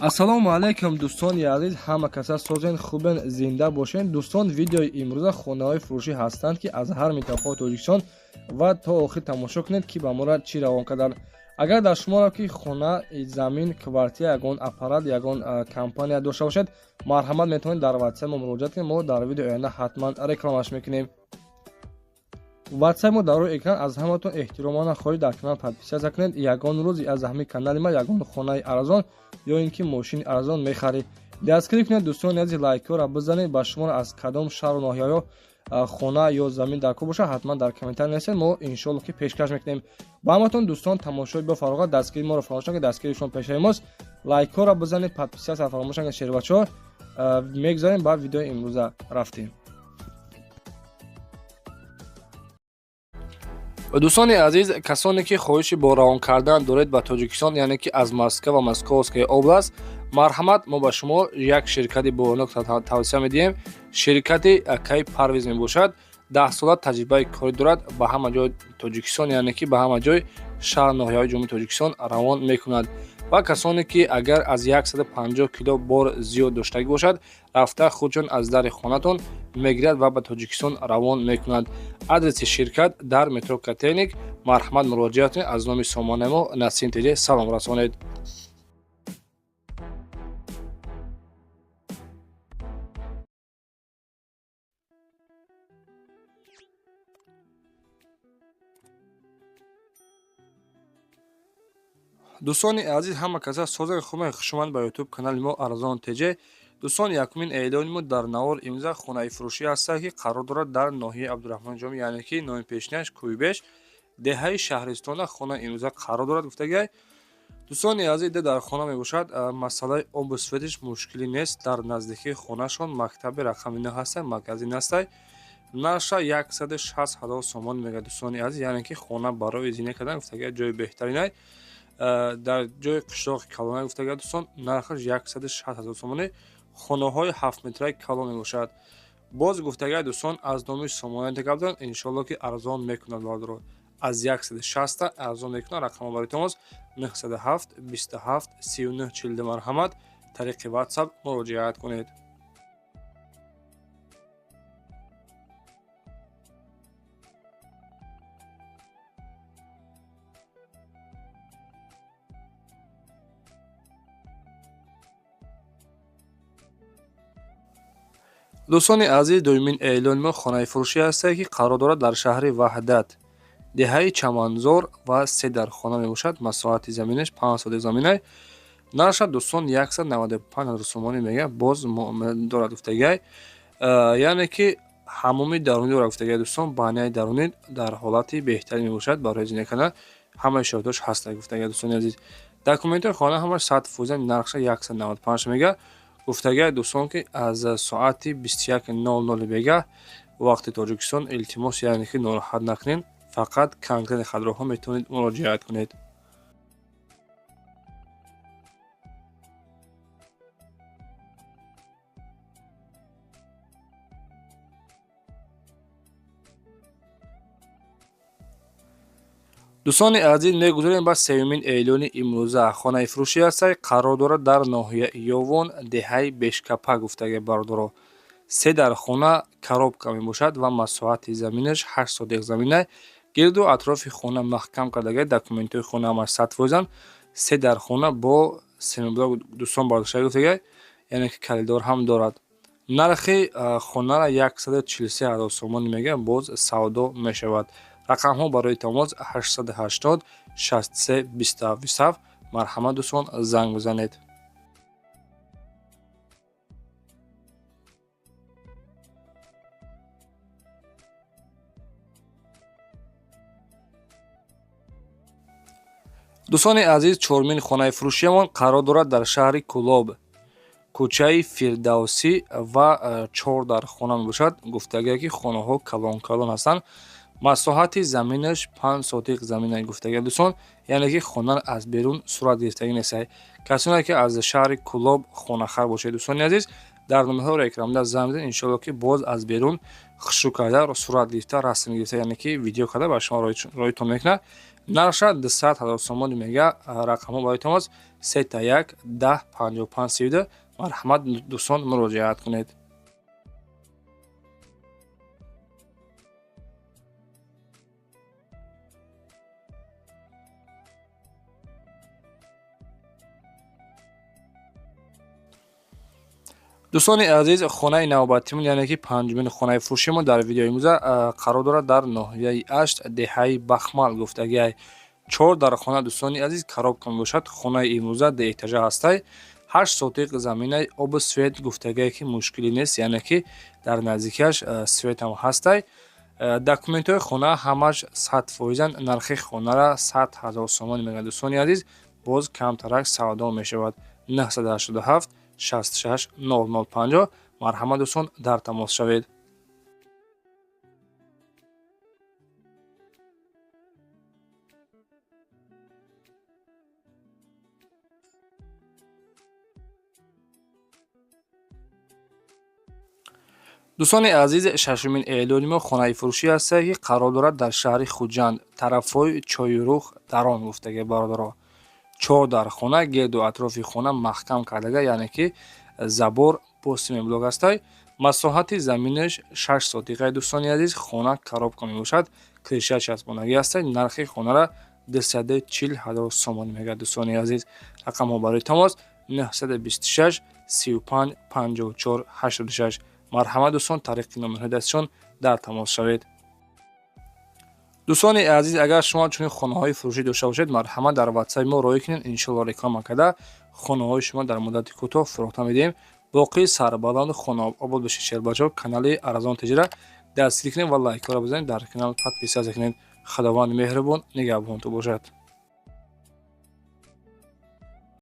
Ассалому алайкум, дӯстони азиз, ҳама каса созен, хубен, зинда бошен. Дӯстон, видеои имрӯза хонаҳои фурӯшӣ ҳастанд, ки аз ҳар минтақаи Тоҷикистон, ва то охир тамошо кунед, ки ба мора чӣ равон карданд. Агар дар шуморо ки хона, замин, квартира, ягон аппарат, ягон компания дошта бошед, марҳамат, метавонед дар ватсап мо муроҷиат кунед. Мо дар видеои оянда ҳатман рекламаш мекунем. Ватсап мо дар рӯи экран. Аз ҳаматон эҳтиромона хоҳиш, дар канал подписаться кунед. Ягон рӯз аз ҳамин канали ма ягон хонаи арзон ё ин ки мошини арзон мехаред. Дастгирӣ кунед, дӯстони азиз, лайкҳоро бизанед. Ба шуморо аз кадом шаҳру ноҳияҳо хона ё замин дар кор бошад, ҳатман дар комментар нависед, мо иншоалло ки пешкаш мекунем ба ҳаматон. Дӯстон, тамошои бо фароғат, дастгирии моро фаромӯш накунед, дастгирии шумо пешаи мост. Лайкҳоро бизанед, подписаться фаромӯш накунед. Шербачаҳо, мегузарем ба видеои имрӯза, рафтем. Дӯстони азиз, касоне ки хоҳиши бо равон кардан доред ба Тоҷикистон, яъне ки аз Москва ва Московская область, марҳамат, мо ба шумо як ширкати бонок тавсия медиҳем. Ширкати акаи Парвиз мебошад. 10 сола таҷрибаи корӣ дорад. Ба ҳама ҷои Тоҷикистон, яъне ки ба ҳама ҷои шаҳр, ноҳияҳои Ҷумҳурии Тоҷикистон равон мекунад. Ва касоне ки агар аз 150 кило бор зиёд доштагӣ бошад, рафта худшон аз дари хонатон мегирад ва ба Тоҷикистон равон мекунад. Адреси ширкат дар метро Котельники. Марҳамат, муроҷиат кунед. Аз номи сомонаи мо Насим ТЖ салом расонед. Дӯстони азиз, ҳама каса соза, хубе, хушомад ба ютуб канали мо Арзон ТЖ. Дӯстон, якумин эълони мо дар навор имрӯза хонаи фурӯшӣ ҳастад, ки қарор дорад дар ноҳияи Абдураҳмони Ҷомӣ, яъне ки номи пешинаш Кӯйбеш, деҳаи Шаҳристона хона имрӯза қарор дорад, гуфтагиай. Дӯстони азиз, дар хона мебошад, масъалаи обу светиш мушкилӣ нест. Дар наздикии хонашон мактаби рақами 9 ҳастад, магазин ҳастай. Нарша 160 000 сомон мегӯяд, дӯстони азиз, яъне ки хона барои зина кардан, гуфтагиай, ҷои беҳтаринай, дар ҷои қишлоқи калона, гуфтагиай. Дӯстон, нархаш 160 000 сомонӣ, хонаҳои ҳафтметраи калон мебошад. Боз, гуфтагиай, дӯстон, аз номи сомона гап, иншоалло ки арзон мекунад, бародаро, аз 160 арзон мекунад. Рақамҳо барои тамос 907 27 39 42. Марҳамат, тариқи ватсап муроҷиат кунед. Дӯстони азиз, дуюмин эълони мо хонаи фурӯшӣ ҳастае, ки қарор дорад дар шаҳри Ваҳдат, деҳаи Чаманзор ва се дар хона мебошад. Масоҳати заминаш 5 сотих заминай. Нарша, дӯстон, 195 000 сомонӣ мегӯяд, боз муомила дорад, гуфтагиай, яъне ки ҳамоми дарунӣ дорад, гуфтагиай. Дӯстон, баняи дарунӣ дар ҳолати беҳтарин мебошад, барои зина кардан ҳамаи шароитош ҳастад, гуфтагиай. Дӯстони азиз, документҳои хона ҳамаш 100%. Нархша 195 мегӯяд. Гуфтагиай, дӯстон, ки аз соати 21:00 бегаҳ вақти Тоҷикистон, илтимос, яъне ки нороҳат накунед, фақат конкретни хатроҳо метавонед муроҷиат кунед. Дӯстони азиз, мегузарем ба сеюмин эълони имрӯза. Хонаи фурӯшӣ ҳастай, қарор дорад дар ноҳияи Ёвон, деҳаи Бешкапа, гуфтагиай, бародаро. Се дар хона, коробка мебошад ва масоҳати заминаш 8 сотих заминай. Гирду атрофи хона маҳкам кардагиай, документҳои хона ҳамаш 100%анд. Се дар хона бо семиблок, дӯстон, бардошта, гуфтагиай, яъне ки калидор ҳам дорад. Нархи хонара 143 000 сомонӣ мегӯяд, боз савдо мешавад. Рақамҳо барои тамос 880 63 27 27. Марҳамат, дӯстон, занг бизанед. Дӯстони азиз, чормин хонаи фурӯшиамон қарор дорад дар шаҳри Кӯлоб, кӯчаи Фирдавсӣ ва чор дар хона мебошад. Гуфтагие ки хонаҳо калон калон ҳастанд. Масоҳати заминаш 5 сотих замина, гуфтагия, дӯстон, яъне ки хона аз берун сурат гирифтагӣ нестай. Касоне ки аз шаҳри Кӯлоб хонахар бошед, дӯстони азиз, дар номерҳоро экранда занг бизанед. Иншоалло ки боз аз берун Хушрӯ карда, сурат гирифта, расм гирифта, яъне ки видео карда ба шумо роитон мекунад. Нархша 200 ҳазор сомон мега. Рақамҳо барои тамос 3 1 10 55 32. Марҳамат, дӯстон, муроҷиат кунед. Дӯстони азиз, хонаи навбатимон, яъне ки панҷумин хонаи фурӯшимо дар видеои имрӯза қарор дорад дар ноҳияи Ашт, деҳаи Бахмал гуфтагиай. Чор дар хона, дӯстони азиз, коробка мебошад. Хонаи имрӯза дуэтажа ҳастай, 8 сотиқ заминаи, обу свет гуфтагие ки мушкилӣ нест, яъне ки дар наздикиаш светам ҳастай. Документҳои хона ҳамаш 100%-анд. Нархи хонара 100 000 сомон мегӯяд, дӯстони азиз, боз камтарак савдо мешавад. 987 66 00 50. Марҳамат, дӯстон, дар тамос шавед. Дӯстони азиз, шашумин эълони мо хонаи фурӯшӣ ҳастае, ки қарор дорад дар шаҳри Хуҷанд, тарафҳои Чойрух дарон гуфтага, бародаро. Чор дар хона, гирду атрофи хона маҳкам кардага, яъне ки забор бо семенблок ҳастай. Масоҳати заминаш 6 сотиқаи, дӯстони азиз. Хона коробка мебошад, крыша часпонагӣ ҳастай. Нархи хонара 240 000 сомонӣ мегӯяд, дӯстони азиз. Рақамҳо барои тамос 926 35 54 86. Марҳамат, дӯстон, тариқи номерҳои дастишон дар тамос шавед. Дӯстони азиз, агар шумо чунин хонаҳои фурӯшӣ дошта бошед, марҳамат, дар ватсапи мо роҳӣ кунед. Иншоалло, реклама карда, хонаҳои шумо дар муддати кӯтоҳ фурӯхта медиҳем. Боқӣ сарбаланду хонаобод бошед. Шербачаҳо, канали Арзон Теҷира дастгирӣ кунед ва лайкҳоро бизанед, дар канал подписаться кунед. Худованд меҳрубон нигаҳбонтон бошад.